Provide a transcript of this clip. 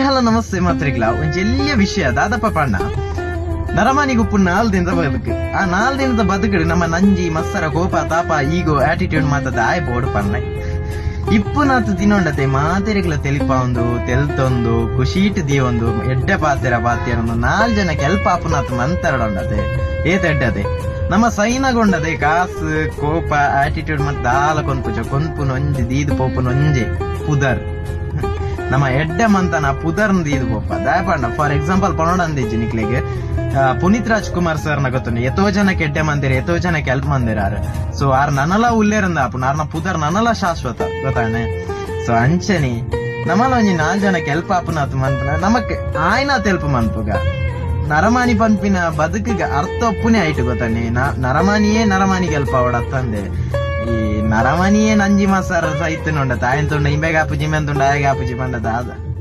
Hello namaste ಮಾತ್ರಿಗ್ಲ. ಒಂಜಿ ಎಲ್ಯ ವಿಷಯ ದಾದಪ್ಪ ಪಂಡ, ನರಮಾನಿಗೆ ಉಪ್ಪು 4 ದಿನದ ಬದುಕು. ಆ 4 ದಿನದ ಬದುಕು ನಮ್ಮ ನಂಜಿ ಮತ್ಸರ ಕೋಪ ತಾಪ ಈಗೋ ಆಟಿಟ್ಯೂಡ್ ಮಾತ ದಾಯ ಬೋಡು ಪನ್ನೆ. ಇಪ್ಪುನಾತ್ ದಿನೊಂಡತೆ ಮಾತೆರೆಗ್ಲ ತೆಲಿಪಾವೊಂದು ತೆಲ್ತೊಂದು ಖುಷೀಟ್ ದೀವೊಂದು ಎಡ್ಡೆ ಪಾತೆರ ಪಾತೆರೊಂದು 4 ಜನ ಕೆಲ್ಪ ಆಪುನಾತ್ ಮಂತರಡೊಂಡತೆ ಏತ್ ಎಡ್ಡತೆ. ನಮ್ಮ ಸೈನಗೊಂಡದೆ ಕಾಸು ಕೋಪ ಆಟಿಟ್ಯೂಡ್ ಮತ್ತ ದಾಲ ಕೊಂಪುಜ ಕೊಂಪುನೊಂಜಿ ದೀದ್ ಪೋಪುನೊಂಜೆ ಪುದರ್. ನಮ್ಮ ಎಡ್ಡೆ ಮಂತನ ಪುದರ್ನ್ ದೀದ್ ಪೋಪ ದಾಯಪಂಡ. ಫಾರ್ ಎಕ್ಸಾಂಪಲ್ ಪನೊಡಂದಿಜ್ಜಿ ನಿಕ್ಲೆಗ್ ಪುನೀತ್ ರಾಜ್ಕುಮಾರ್ ಸರ್ ನ ಗೊತ್ತುಂಡು. ಎತೋ ಜನಕ್ಕೆ ಎಡ್ಡೆ ಮಂದಿರ, ಎತೋ ಜನಕ್ಕೆ ಹೆಲ್ಪ್ ಮಂದಿರ ಆರ್. ಸೊ ಆರ್ ನನಲ ಉಲ್ಲೇರಂದ ಆಪುಂಡು, ಆರ್ನ ಪುದರ್ ನನಲ ಶಾಶ್ವತ ಗೊತ್ತಾಣೆ. ಸೊ ಅಂಚನೆ ನಮ್ಮಲ ಒಂಜಿ 4 ಜನಕ್ಕೆ ಹೆಲ್ಪ್ ಆಪುನಾತ್ ಮನ್ಪುನ ನಮಕ್ ಆಯ್ನಾತ್ ಹೆಲ್ಪ್ ಮನ್ಪುಗ. ನರಮಾನಿ ಪನ್ಪಿನ ಬದುಕಿಗೆ ಅರ್ಥ ಒಪ್ಪುನೆ ಆಯ್ತು ಗೊತ್ತಾನೆ. ನರಮಾನಿಯೇ ನರಮಾನಿಗೆ ಹೆಲ್ಪ್ ಆವಡ ಅತ್ತಂದೆ ಈ ನರಮಾನಿಯೇ ನಂಜಿ ಮಸಾರ ಸೈತನುಂಡ ತಾಯನ್ ತುಂಡ ಇಂಬೆಗೆ ಆಪುಜಿ ಇಂಬೆನ್ ತುಂಡ ಆಯಗೆ ಆಪುಜಿ ಪಂಡದ.